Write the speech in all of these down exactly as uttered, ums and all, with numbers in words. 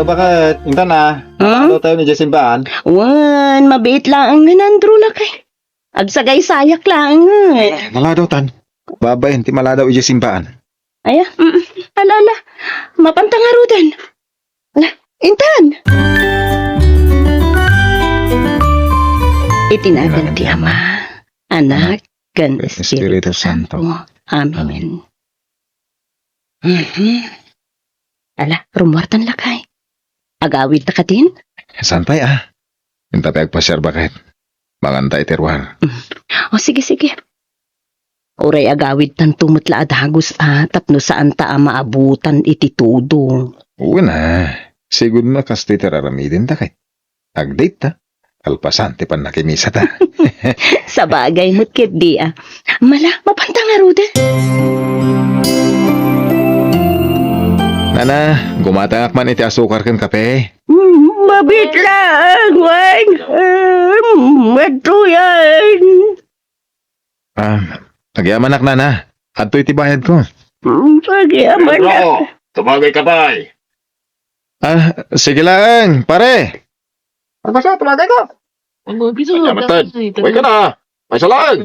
Bakit? Intan a. Hmm? Ano tayo ni Jason Baan? Wen, mabiit laeng nga nandro na kay. Agsagaysayak laeng. Maladaw tan. Babaen ti maladaw idiay simbaan. Aya, mm, ala, ala. Mapanta ngaruden. Ala, intan. Iti nagan ti Ama, Anak, ken Espiritu Santo. Amen. Mhm. Ala, rummuartan lakay. Agawid ta katin? Saan pay a? Inta pay agpasiar baket. Manganta iti ruar. Mm. O, sige, sige. Uray agawid tanto met la a dagus a tapno saan ta a maabutan iti tudong. Wen a. Sigud no kastoy ti raramiden ta kay. Agdate ta. Kalpasan ti pannakimisa ta. Sabagay met ketdi a. Mala, mapanta ngaruden. Nana, gumatangak man iti asukar ken kape. Mm, mabiit laeng, wen. Mm, adtoyen. Ah, agyamanak, nana. Adtoy ti bayadko. Mm, agyamanak. Pedro, tumagay ka pay. Ah, sige laeng, pare. Ano ba siya? Tumagay ko. Ang mga piso, Ay, uwi ka na. May isa laeng.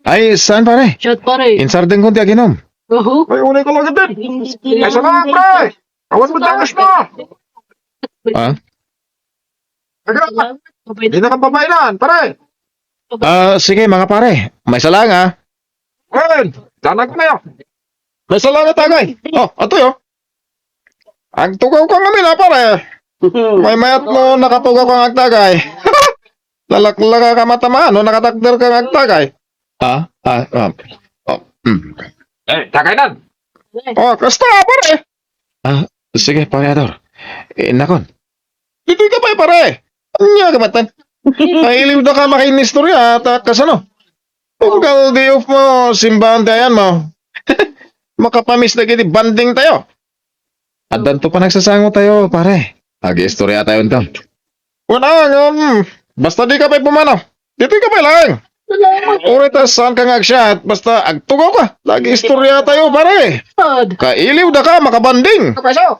Ay, saan, pare? Shot, pare. Insardengko ti aginom. Oho. May unay ko lang din. May isa laeng, pre. Awan mo dangas na. Ah? Aga, di na kang babae na, pare. Ah, sige, mga pare. May isa laeng, ah. Ayun, danag na yun. May isa laeng, tagay. Oh, ato yun. Agtugaw ka ngamin, ah, pare. May mayat mo, nakatugaw kang agtagay. Lalaklaka ka matamaan, no? Nakatakder kang agtagay. Ah, ah, ah. Oh, mm. Eh, tagay nan. Oh, kasta, pare. Ah, sige, pare Ador. Eh, nakon. Ditoy ka pay, pare. Ania ka matan? Ay, iliw da ka makainistorya, ta kasano? Tunggal di off mo, simbahan ti ayan mo. Makapamiss dagiti banding tayo. Addanto panagsasango tayo, pare. Ag-istorya tayo, ento. Wala, um, basta di ka pay pumanaw. Ditoy ka pay laeng. Uray ta saan ka nga agsiat, basta agtugaw ka. Ag-istorya tayo, pare. Kailiw da ka, makabanding. Kapaso.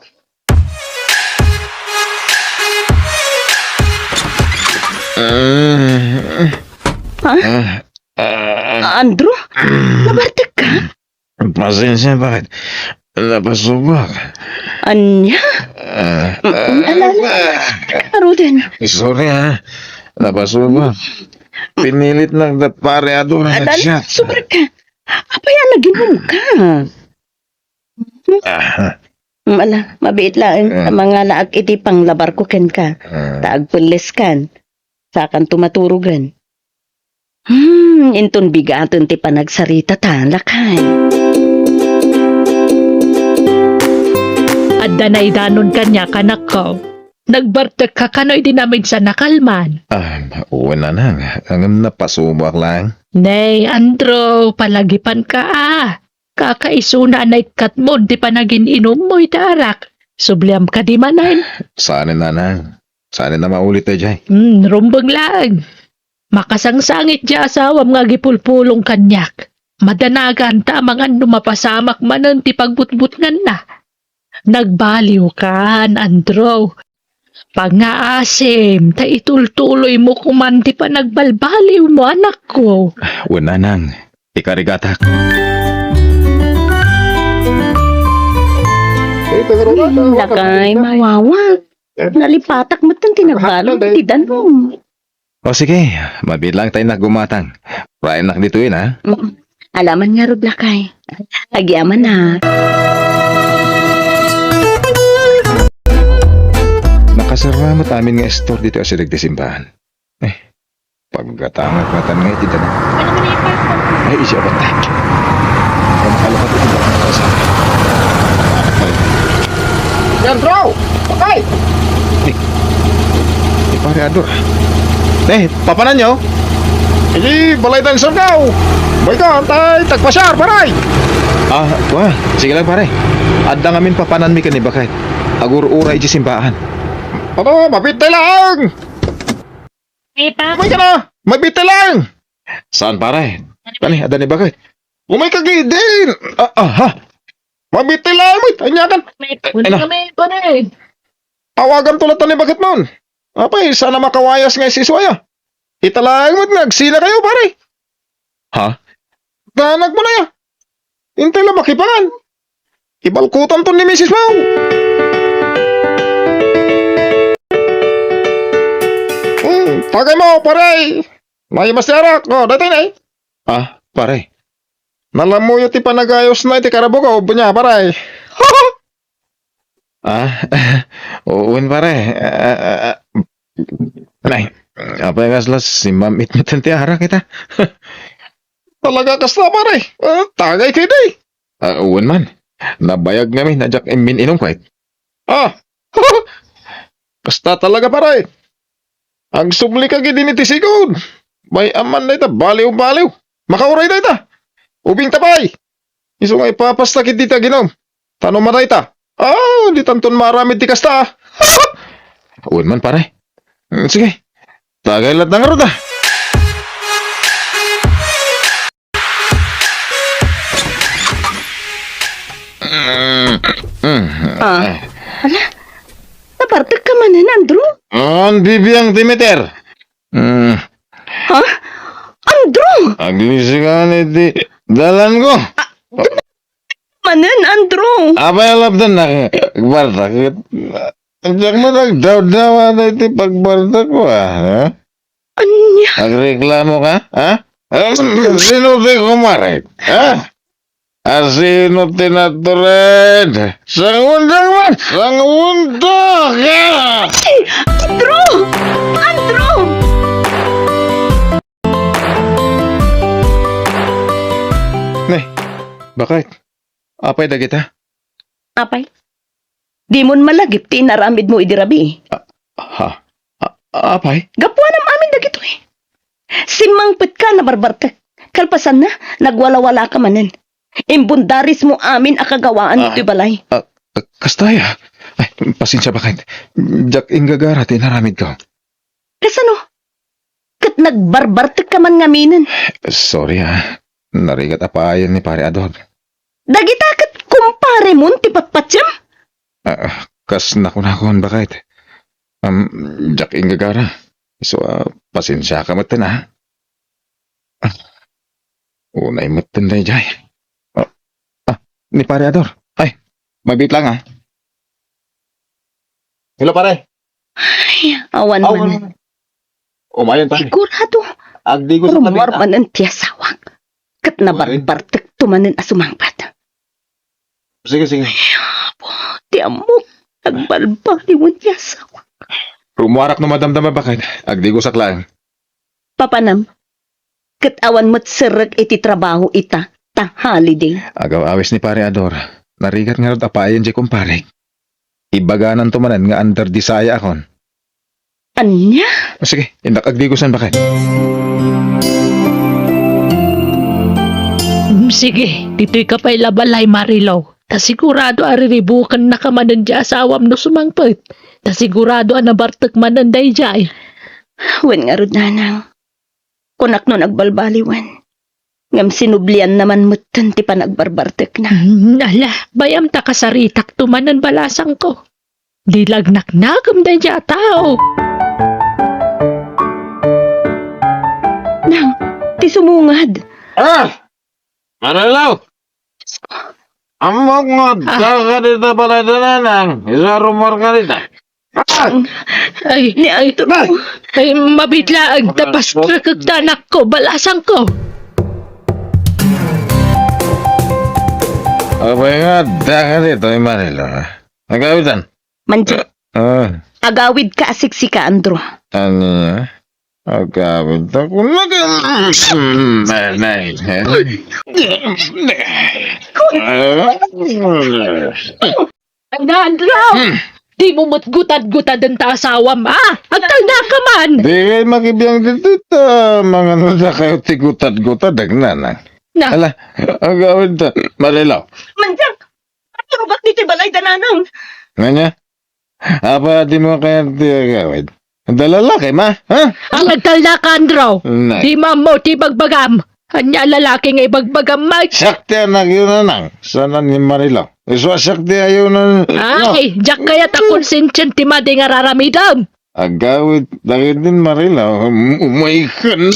Ah, Ha? ah, ah. Andrew? Nabartek ka? Pasensya, bakit? Napasubak. Ania? Ah, Mm, ala, ala, ala. ah, Aruden. Sorry, ha. Napasubak. Pinilit lang da pare Ador nga Ala, ala, siya. Sobra ka. Apay a naginom ka? Ah. Mm, ala, mabiit laeng Ah. ta mangalaak iti panglabarko kenka. Ah. Ta agpelles kan. Sakanto maturogen. Hmm, inton bigaten ti panagsarita ta, lakay. Adda naidanon kaniak, anakko. Nagbartek ka kano idi namigsa nakalman? Ah, wen, nanang. Ngem napasubak laeng. Nay, Andrew, palagipan ka, ah. Kakaisuna a naikkatmo ti panagin-inummo iti arak. Subliam kadi manen? Saanen, nanang. Saanen a maulit daydiay. Hmm, rumbeng laeng. Makasangsangit ti asawam nga agipulpulong kaniak. Madanagan ta amangan no mapasamak manen ti pagbutbutnganna. Nagbaliw kan, Andrew. Pangngaasim, ta itultuloymo koman ti panagbalbaliwmo, anakko. Wen, nanang, ikarigatak. Lakay, mawawa. Nalipatak met ti nagbaliw iti danum. O sige, mabiit laeng ta innak gumatang. Urayennak ditoyen, ha? Mm. Ala man ngarud, lakay. Agyamanak. Nakasarra met amin nga istor ditoy asideg ti simbaan. Eh, paggatangak ngatan nga iti danum. Ay, isya ba ta? Ay, makalapat iti danum. Yan, bro! Patay! Eh, eh, pare Ador. Eh, papananyo? Iti balay dayta nga Surigao. Bay ka, antay, tagpasiar, pare! Ah, wa, sige lang, pare. Adda ngamin papananmi ken ni Bakay. Agur-uray iti simbaan. Ano, mabiit laeng! May pa? May ka na! Mabiit laeng! Saan, pare? Kani, adda ni Bakay. Umay ka gidin! Ah, ah, ha? Mabiit laeng, may tanyakan. May pa? Ay, na. Kami, pare. Tawaganto latta ni baketmon. Apay, saan a makawayas nga isisua, ya? Ita laeng met nga agsinakayo, pare. Ha? Danagmo na, ya. Intay la makipangan. Ibalkutanto ni misismo. Hmm, tagaymo, pare. May mas arak. O, daytoy na, eh. Ah, pare. Nalamoyo ti panagayosna iti karabukko, ania, pare. Ah, wen, pare. Ah, ah, ah, nay, apay kasla simmam-it met ti arak ita? Talaga kasta, pare. Ah, tagay ketdi. Ah, wen man. Nabayag ngamin a diak immin-inum ket. Ah, kasta talaga, pare. Agsubli ka ketdi iti sigud. Bay-am man dayta, baliw-baliw. Makauray dayta. Ubingta pay. Isu nga ipapasta ketdi ti aginum. Ta no matayta, ah, ditanton maaramid ti kasta, ah. Wen man, pare. Mm, sige. Tagay latta ngarud, ah. Mm, mm, Ah. eh. Ala, nabartek ka manen, Andrew? Awan bibiang ti meter. Mm. Ha? Andrew! Aglisikan iti dalanko. Manen, Andrew. Apay a lapdan na, kwarta. Diak man agdawdawa na iti pagbarta ko, ah, ha? Ania? Agreklamo ka, ha? Sino ti kumarit, ha? Asino ti natured? Sangunda man! Sangunda ka! Ay! Andrew! Andrew! Ne, bakit? Apay dagita? Apay? Dimon malagip ti inaramidmo idi rabii. Ah, ha? Ah, apay? Gapuanam amin dagitoy. Simmangpetka, nabarbartek. Kalpasanna, nagwalawalaka manen. Imbundarismo amin a kagawaan Ah, ditoy balay. Ah, ah, kasta aya? Ay, pasensia, bakit? Diak inggagara ti inaramidko. Kasano? Ket nagbarbartekka man ngaminen. Sorry, ah. Narigat a paayen ni Pare Ador. Dagita ket kumparemon ti patpatiem? Ah, kas nakunakon, bakit? Am, diak inggagara. Isu a, pasensiaka metten, ah. Ah, unay metten daydiay. Ah, ah, ni Pare Ador. Ay, mabiit lang, ah. Hello, pare. Ay, awan Aw, man. Umayon, pare. Sigurado. Agdigo sa Rumor tabita. Manen ti asawak. Ket Uy. Nabarbartekto manen a sumangpet. Sige, sige. Ay, apo, ti ammok. Nagbalbaliwen ti asawak. Rumuarak no madamdama, bakit? Agdigosak laeng. Papanam. Ket awan met serrek iti trabaho ita, ta holiday. Agaw-awis ni Pare Ador. Narigat ngarud a paayen diay kumparek. Ibagananto manen nga under the sayaakon. Ania? O, sige, indak agdigosan, bakit? Mm, sige, ditoy ka pay la balay, Marilou. Ta sigurado a riribukennaka manen diay asawam no sumangpet. Ta sigurado a nabartek manen daydiay. Wen ngarud, nanang. Kunak no nagbalbaliwen. Ngem sinublianna man metten ti panagbarbartekna. Mm, ala, bay-am ta kasaritakto manen balasangko. Di lagnaknakem daydiay a tao. Nang, ti sumungad. Ah! Marilou! Ammok nga Ah. adda ka dita balay da nanang. Isu a rumuarka dita. Ah! Ay, Ni ay, Arturo. Ay, mabiit laeng ta pastrekek ta anakko, balasangko. Apay nga adda ka dita, Marilou, ah? Nagkawitan? Mandiay. Ah. Agawidka a siksika, Andrew. Ania? Agawid ta kunaka. Nay, nay. Ay, na, Andrew! Hmm. Dimo met gutad-gutaden ta asawam, ah! Agtalnaka man! Dikay makibiang ditoy ta mangano dakayo ti gutad-gutad, agnana. Na. Ala, agawid ta, Marilou. Mandiay! Agturogak ditoy balay da nanang. Ania? Apay a dimo kayat ti agawid? Adda lalaki, ma? Ha? Agtalnaka, Andrew. Nay. Dimo ammo ti bagbagam. Ania a lalaki nga ibagbagam met? Siak ti anakyo, nanang, sana ni Marilo. Isu a siak ti ayonen, no? Ay, diak kayat a konsensian ti madi nga raramidem. Agawid dagiti Marilo, um, umaykan.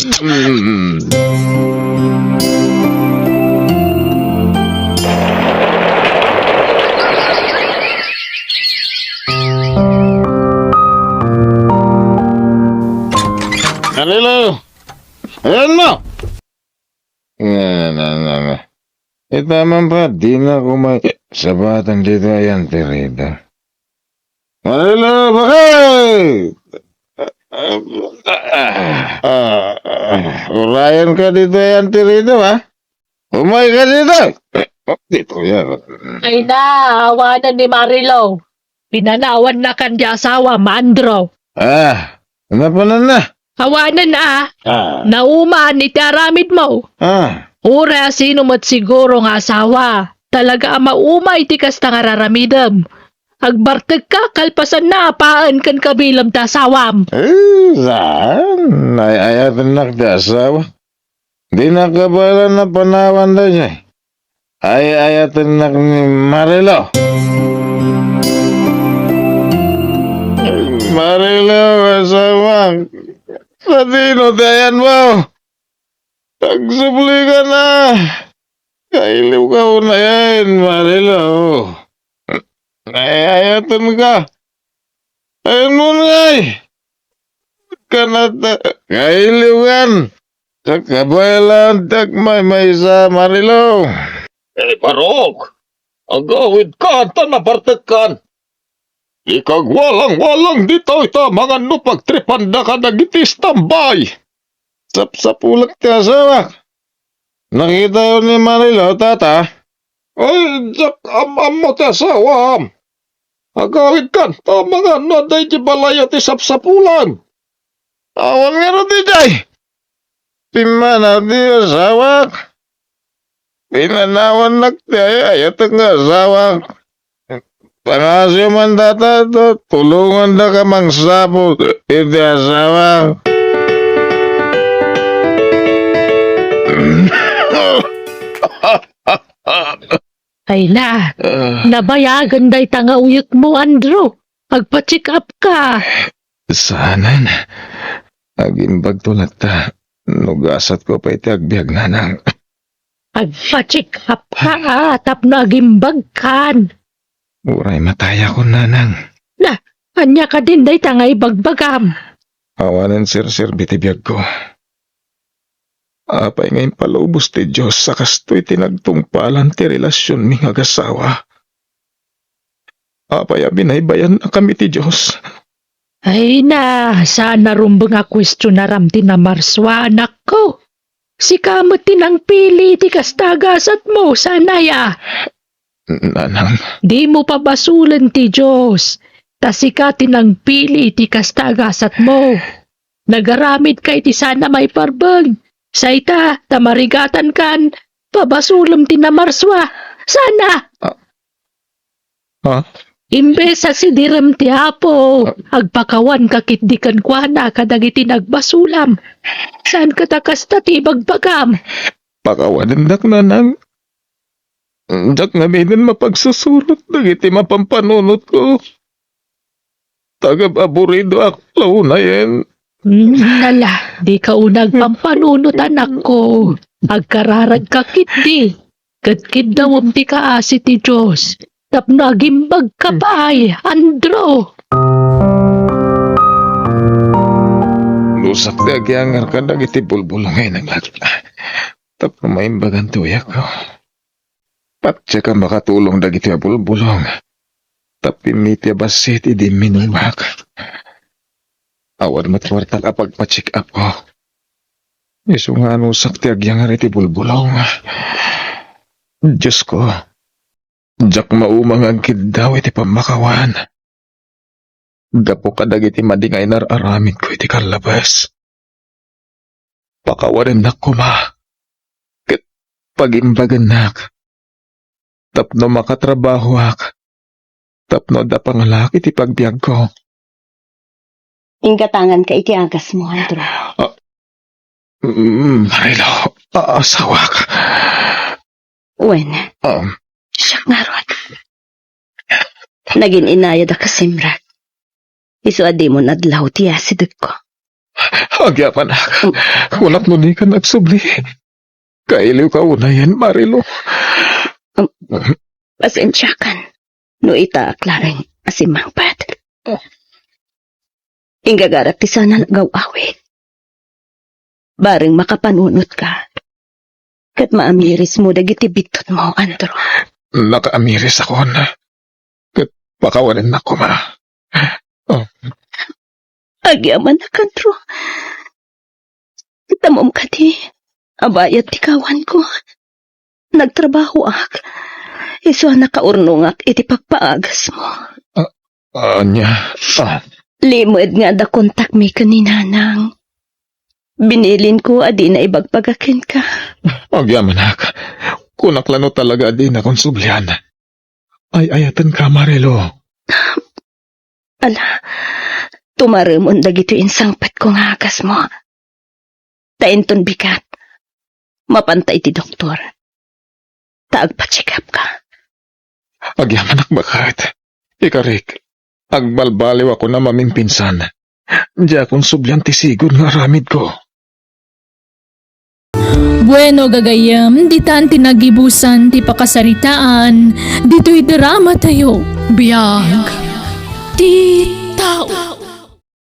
Marilo! Ayan mo! Nga, nga, nga, nga. Ita man pa, di na ko may sabatan dito, ayan, tirida. Marilo, bakit? Ah, ah, ah, urayan ka dito, ayan, tirida, ha? Umay ka dito. Dito, yan. Ay na, awanan ni Marilo. Pinanawan na kan di asawa, Mandro. Ah, napanan na. Awanan a, ah, nauman iti aramidmo. Ah. Uray a sino met siguro nga asawa, talaga a maumay ti kasta nga raramidem. Agbartekka, kalpasanna a paen ken kabilem ti asawam. Eh, saan? Ay-ayatennak ti asawa. Di nakabaelan a panawan daydiay. Ay-ayatennak ni Marilo. Marilo, asawak. Sadino ti ayanmo? Agsubli ka na. Kailiw ka unayen, Marilo. Ay-ayatenka. Ayanmo ngay. Kanata, kailiwan. Sa kabaelan, ti agmaymaysa, Marilo. Eh, Barok, agawidka, ta nabartekkan. Ikagwalang-walang ditoy ta mangan no pagtripanda kadagiti istambay. Sapsapulak ti asawak. Nakitayo ni Marilo, tata? Ay, diak am-ammo ti asawam. Agawidkan, ta mangan no adda iti balay ti sapsapulan. Awan nga no diay. Pimmanaw ti asawak. Pinanawannak ti ay-ayatek nga asawak. Pangasyo man data, tulongandaka mangsapul iti asawak. Ay na, ah, nabayagen dayta nga uyekmo, Andrew. Agpa-check up ka. Saanen. Agimbagto latta no gasatko pay ti agbiag, nanang. Agpa-check up ka, ah, tapno agimbagkan. Uray matayakon, nanang. Na, ania kadin dayta nga ibagbagam? Awanen serserbi ti biagko. Apay nga impalubos ti Dios a kastoy ti nagtungpalan ti relasionmi nga agasawa? Apay a binaybay-annakami ti Dios? Ay na, saan a rumbeng a kuestionaram ti namarsua, anakko. Sika met ti nangpili ti kasta a gasatmo, saan aya? Nanang. Dimo pabasolen ti Dios, ta sika ti nangpili ti kasta a gasatmo. Nagaramidka iti saan a maiparbeng. Sa ita, ta marigatankan, pabasolem ti namarsua. Saan a? Ah. Ha? Imbes a sidirem ti Apo, ah, agpakawanka ketdi kenkuana kadagiti nagbasolam. Saanka ta kasta ti ibagbagam? Pakawanendak, nanang. Diak ngaminen mapagsusurot dagiti mapampanunotko. Tagab-aburidoak la unayen. Hmm, ala, dika unay agpampanunot, anakko. Agkararagka ketdi. Ket kiddawem ti kaasi ti Dios. Tapno agimbagka pay, Andrew. Lusak ti agiyangar kadagiti bulbulong nga innak. Tapno maimbagan ti uyekko. Patiek a makatulong dagiti abulbulong. Tapno immiti a bassit idi imminubak. Awan met kuartak a pagpa-check up ko. Isu nga anusak ti agyangar iti bulbulong. Diosko, diak mauma nga agkiddaw iti pammakawan. Gapu kadagiti madi nga inar-aramidko iti kallabes. Pakawanennak koma ket pagimbagennak tapno makatrabahoak, tapno adda pangalaak iti pagbiagko. Inggatanganka iti agasmo, Andrew. Ah, mm, Marilo. a-, asawak. Wen, Um, siak ngarud. Nagin-inayad a kasimrek. Isu a dimon adlaw ti asidegko. Agyamanak, Um, kunak no dika nagsubli. Kailiwka unayen, Marilu. Um, pasensiakan no itaak laeng a simmangpet. Inggagarak ti saan a nagaw-awid. Bareng makapanunotka ket maamirismo dagiti bittutmo, Andrew. Nakaamirisakon. Ket pakawanennak koma. Oh. Agyamanak, Andrew. Ammom kadi a bayat ti kawanko. Nagtrabahoak. Isu a nakaurnongak iti pagpaagasmo. Ah, ania? Ah. Limed nga adda kontakmi ken ni Nanang. Binilinko a dina ibagbaga kenka. Agyamanak, kunak la no talaga a dinakon sublian. Ay-ayatenka, Marilu. Ala, tumaremon dagitoy insangpetko nga agasmo. Ta inton bigat, mapanta iti doktor. Ta agpa-check-up ka. Agyamanak baket. Ikarik, agbalbaliw ako a mamimpinsan. Diakon sublian ti sigud nga aramidko. Bueno, gagayyem, ditan ti nagibusan ti pakasaritaan ditoy drama tayo. Biag ti tao.